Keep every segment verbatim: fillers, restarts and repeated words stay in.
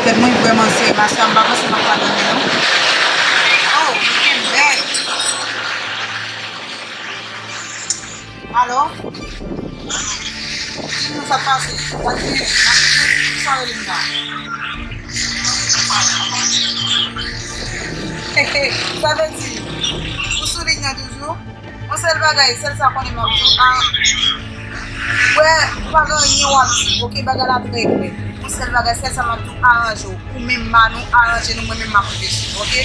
Tèt mwen vrèman sere, mache a, m pa panse m ap ka dòmi, non. Oh, li kenbe. Alo? Sa pase? Sa ki sa rele m la? Sa vle di, ou sou liy nan toujou? Yon sèl bagay, sèl sa konnen m ap di w, a, wè, ou pa gen anyen w ap di, oke, bagay la trè klè. Yon sèl bagay, sèl sa m ap di w, aranje w. Ou menm, Manou, aranje nou, mwen menm m ap rive sou, oke?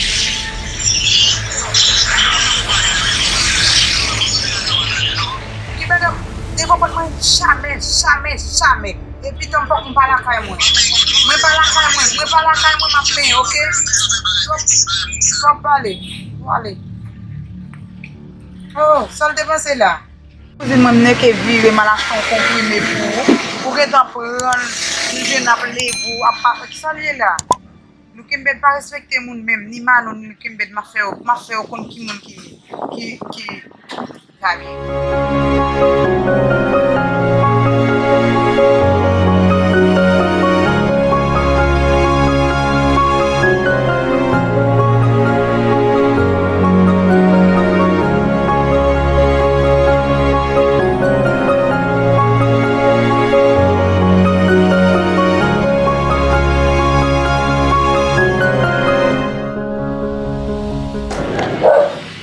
Ki bagay, devan pòt mwen, jamè, jamè, jamè. Epi tan m pòk m pa lakay mwen. Mwen pa lakay mwen, mwen pa lakay mwen, m ap plenyen, oke? Twòp, twòp pale, pale. Oh, sa l te panse la? Kouzin mwen, m nèke vire, m al achte yon konprime pou ou. Ou gentan pran l, m jwenn ap leve w, ap pa, kisa l ye la? Nou kenbèd pa respekte moun menm, ni Manou, ni kenbèd, m ap fè yo, m ap fè yo konn ki moun ki, ki, ki, Gaby.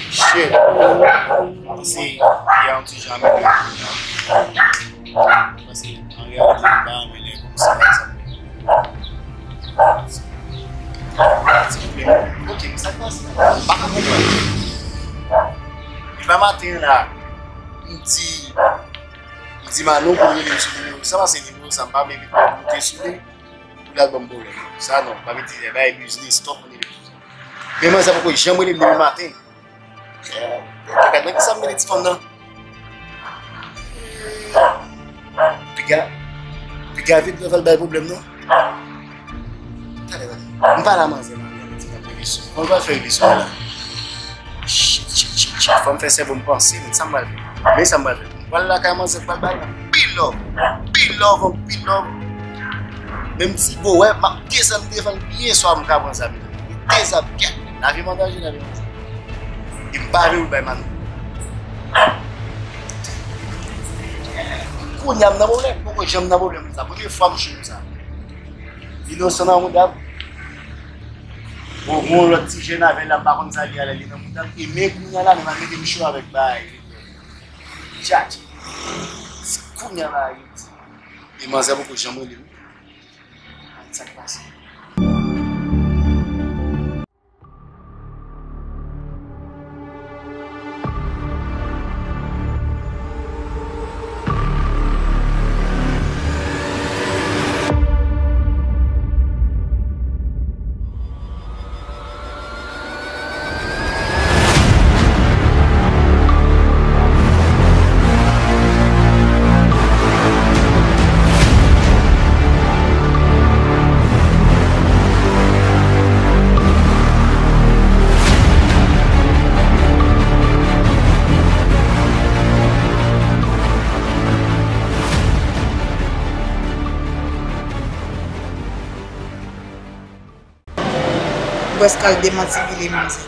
Shit. Se, y a yon ti jan amelyore kounye a. Paske, an reyalite, m pa renmen lè kòmsi, pa egzanp, ti pwoblèm. Ok, sa k pase? M pa ka konprann. Depi maten la, m di, m di Manou pou l rele m sou nimewo sa, paske nimewo sa, m pa vle vin moute sou li, pou l al ban m pwoblèm. Sa non, m pa vin di, e bay biznis, stop, m rele biznis. Men manzè poko janm rele m depi maten. Gad nan kisa m mete ti fanm nan. Piga, piga vit, nou fè l bay pwoblèm, non? Talè, talè. M pa la manzè, man. Mwen pa fè revisyon la. Shit, shit, shit, shit. Fò m fè sèvo m panse, men sa m pral fè. Men sa m pral fè. M pral lakay manzè, m pral bay anpil love. Anpil love, anpil love. Menm si, bon, wè, m ap desann devan l byen swa m ka pran zam li. Li dezam, kèt. Lavi m an danje, lavi m an danje. E m pa vle w bay Manou. Kounye a m nan pwoblèm, m poko janm nan pwoblèm konsa. Premye fwa m cho konsa. Inosan nan mouda m. Bon, gon lòt ti jèn avè l la, m pa konn sa li a la, li nan mouda m. E men kounye a la, li va mete m cho avèk bagay. Tchatch. Se kounye a la, li di. E manzè poko janm rele m. Sa k pase? Ou prèske al demantibile manzè.